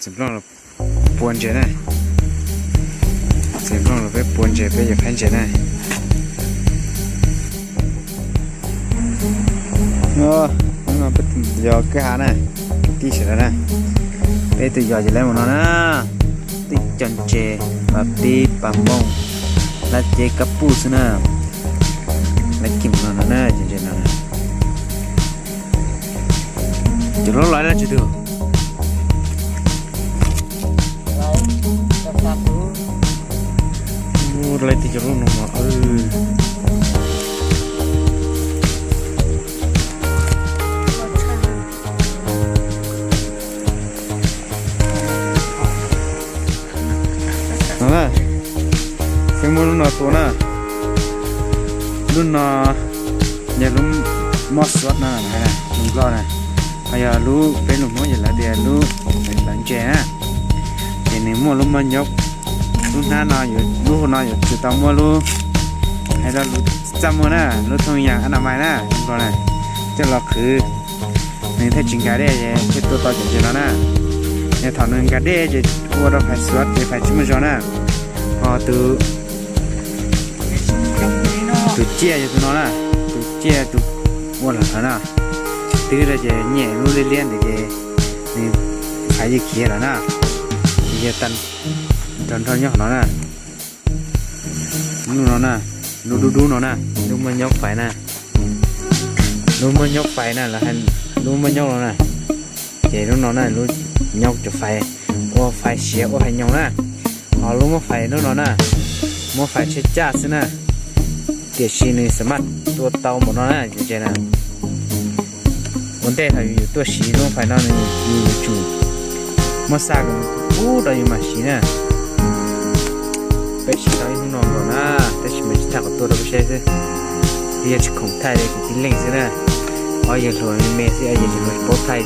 Nplooj los pua ntses na. Txiv nplooj los peb pua ntses, peb yuav faib ntses na. Hnub no peb yos kwj ha na, kwv tij sawv daws na. Peb tus yos ces lawv mus no na, twb cov ntses, pas pib, pas mooj, lab ceb kab puj xwb na. Lawv cim no no na, cov ntses no na. Cov loj loj dab tsi tug? Lawv tib cov lub no mas. No na, peb muab lub no tua na. Lub no yog lub mob xuab no, lus Nplog na, ho yog lub peb lus Hmoob ces lawv tias lub hlawv ntses na. Ces nws muaj lub mob nyob, lub hnab no, lub no yuav tsum tau muaj lub, hais rau lus txaj muag na, lub thooj yas a na mais na, Nplog na, coj los qhwv, nws thiaj tsis nkag dej es thiaj tua tau cov ntses no na. Yog thaum nws nkag dej ces ua rau fais xuav ces fais tsis muaj zog na. Ho tus, tus ciaj yog tus no na, tus ciaj tus ua lawm na, twb rau ces nyem lub liab liab ntawd ces nws fais yeej khiav lawm na. Yog tag nrho nyob qhov no na. Lub no na, lub dub dub no na, lub muaj nyob fais na. Lub muaj nyob fais na, lub muaj nyob no na. Ces lub no na, lub nyob cov fais, ua fais siav ua fais nyoos na. Ho lub muab fais lub no na, muab fais tshaib caj xwb na. Tiam sis nws xam maj tua tau npaum no na, cov ntses na. Ua ntej thaum yus tuaj siv lub fais no nws yuav tsum muab xa kom ub rau yus mam siv na. Peb siv tau ib hnub no nkaus na, tab sis mas tsis thaij qhov tuaj rau peb saib xwb. Twb yog tsis khoom thaij li, kuv tib leeg xwb na. Ob yawg hluas me me xwb, ob yawg tsis paub thaij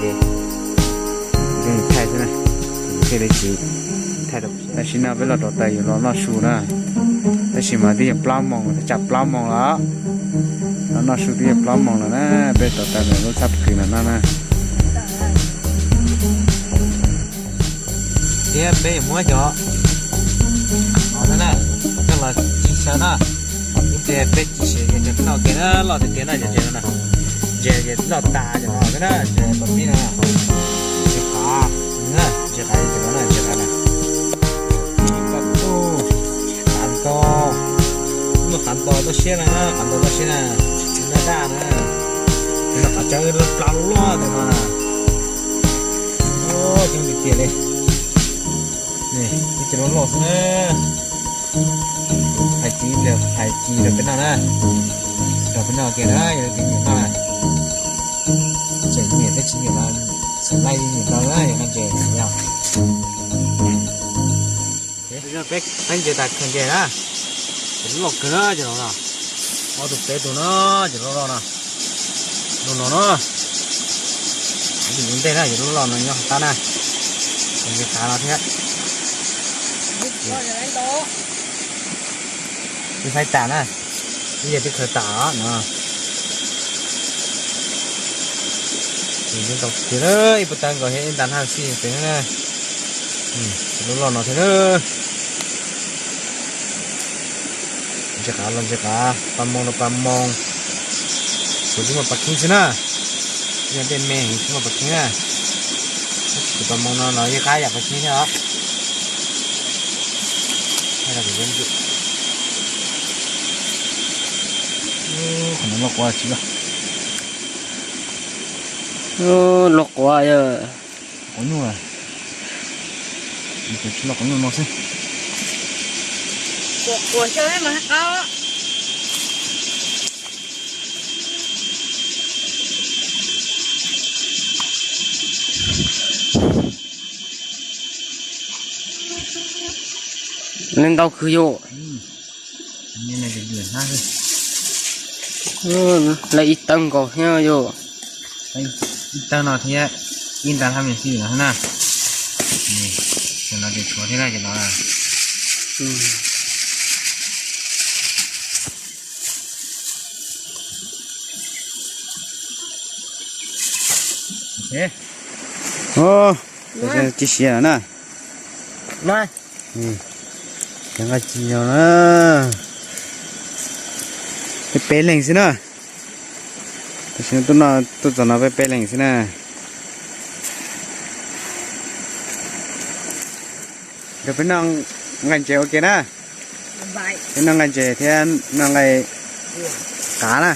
ces thaij xwb na. Thiaj li tsis thaij rau. Tam sim no peb los rau taws yuav los noj su na. Tab sis mas twb yog plaub moos, twb tsam plaub moos lawm. Los noj su twb yog plaub moos lawm na, peb rau taws ntawm lub txhab kws no no na. Thiab peb yuav muab cov, no na, coj los ci xyaw na. Ib pliag peb ci xyaw ces peb noj kiag na, loj tiag tiag na cov ntses no na. Ntses ces loj tas cov no na, ntses pas pib no na. Ntses qav, ntses qav cov no na, ntses qav na. Qav ntau, muaj qav ntau toj siab na, qav ntau toj siab na, tsis muaj daj na. Cov no qav tseeb plaub loj loj ntawm no na. Coob tiag tiag li. Ib co loj loj xwb na. Hais ci ib pliag hais ci rau peb noj na. Rau peb noj kiag na, yog leej twg nyiam noj na. Tseem nyiam thiab tsis nyiam los xav laij nyiam tau na, yog noj ntses yog. Peb qeeb ntses tas khaws ntses na. Ces loj kawg na cov no no. Ob tug peb tug no, ces loj loj no. Loj no no. Tus ntej na, ces loj loj no nyob hauv qab na. Ces ntses qav no thiab. Twb faib tas na. Twb yog twb khaws tas no. Ces ntau tiag, ib puas tawv nkaus thiab ib ntas hnab xij pem na. Ces loj loj no thiab na. Ntses qav los ntses qav, pas moos los pas moos. Kuv tsis muaj pas kheeb xwb na. Yog tej me heev tsis muaj pas kheeb na. Tab sis tus pas moos no los yeej qab yam pas kheeb thiab os. Qhov no loj quav tsis loj. Loj quav yog quav nyuj, tsis loj quav nyuj no xwb. Quav quav xyaw mas qab. Lawv ntau kawg yom. Lawv ib tawb nkaus thiab yom. Ib tawb no thiab ib nta hab me xij no na. Ces no ces tshuav thiab na ces no. Tsis siav no na. Cov nqaij tsis yog na, peb peb leeg xwb na. Tam sim no tuaj txog no peb peb leeg xwb na. Peb noj nqaij ntses ua ke na. Peb noj nqaij ntses thiab noj nqaij qav na.